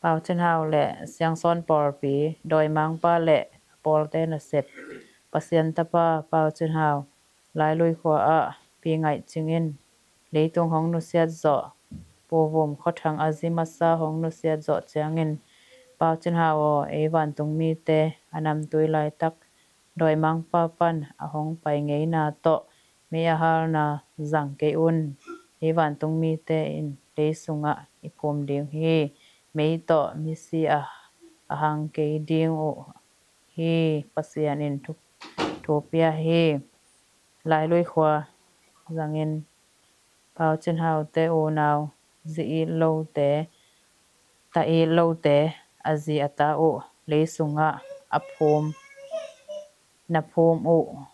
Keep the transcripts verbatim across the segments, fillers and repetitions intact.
Pau Cin Hau le Siangsawn Pawlpi, Dawimangpa le a pawlte nasep. Pasian tapa Pau Cin Hau, Lailui khua ah pi ngaih cingin leitung hong nusiat zawh, Pu Vum Khua Thang a zi masa hong nusiat zawh ciangin, Pau Cin Hau aw, ei vantung mite a namtui laitak Dawimangpa pan a hong pai ngeina tawh mei a halna zang kei un. Ei vantung mite in lei sungah i phum ding hi. Mei tawh misi a, a hang kei ding uh hi. Pasian in thu, thu pia hi. Lailui khua zangin Pau Cin Haute unau zi it lote, ta it lote, a zi a ta uh lei sungah a phum, na phum uh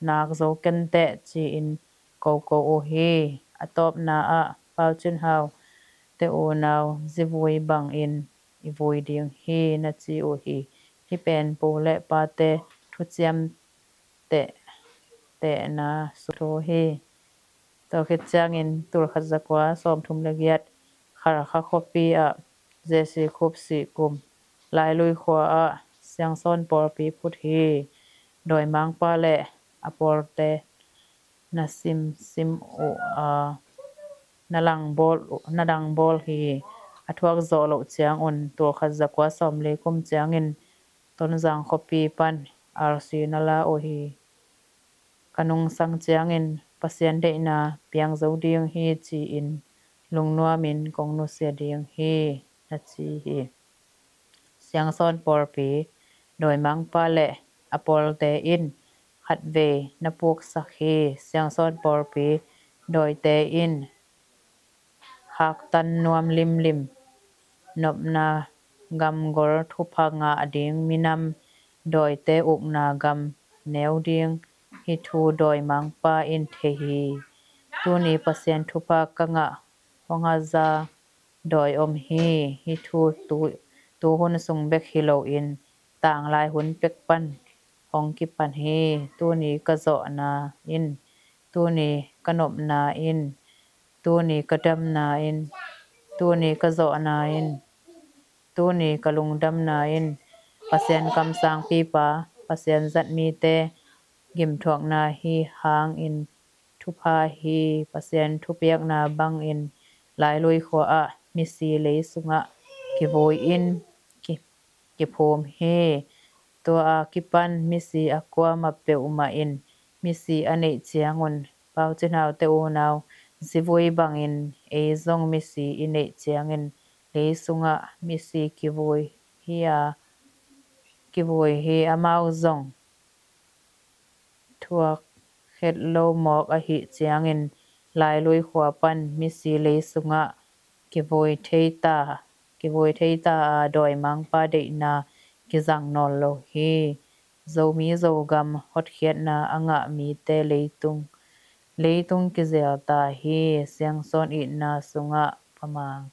nak zo kenteh ci-in koko uh hi. A tawpna ah Pau Cin Haute unau zivui bangin i vui ding hi na ci uh hi. Hih pen pu le pate thuciam teh, tehna suthu hi. Tua khit ciangin tulkhat zakua sawmthum le giat Khalkha khuapi ah J C Khup sih kum Lailui khua ah Siangsawn Pawlpi phut hi. Dawimangpa le a pawlte na simsim uh a, na langbawl, na langbawl hi. A thuak zawh loh ciangun tulkhat zakua sawmli kum ciangin Tonzang khuapi pan R C na la uh hi. Ka nungsang ciangin Pasian deihna piang zo ding hi ci-in lungnuamin kong nusia ding hi na ci hi. Siangsawn Pawlpi, Dawimangpa le a pawlte in khatvei na puksak hi. Siangsawn Pawlpi, dawite in haktan nuam limlim, nopna gam gol thupha ngah ding minam, dawite ukna gam neu ding, hih thu Dawimangpa in thei hi. Tuni Pasian thupha ka ngah hong haza dawi om hi. Hih thu tu, tu hun sung bek hi loin tanglai hun pek pan hong kipan hi. Tuni ka zawhna in, tuni ka nopna in, tuni ka damna in, tuni ka zawhna in, tuni ka lungdamna in Pasian kamsangpipa, Pasian zat mite gimthuakna hi hangin thupha hi. Pasian thupiakna bangin Lailui khua ah misi lei sungah kivui in ki, kiphum hi. Tua a kipan misi a kuamah peuhmah in misi a neih ciangun Pau Cin Haute unau zivui bangin ei zong misi i neih ciangin lei sungah misi kivui hi a, kivui hi. Amau zong thuak khet lo mawk ahih ciangin Lailui khua pan misi lei sungah kivui thei ta, kivui thei ta a, Dawimangpa deihna kizang nawn lo hi. Zomi Zogam hotkhiatna a ngah mite leitung, leitung kizel ta hi. Siangsawn itna sungah pamang.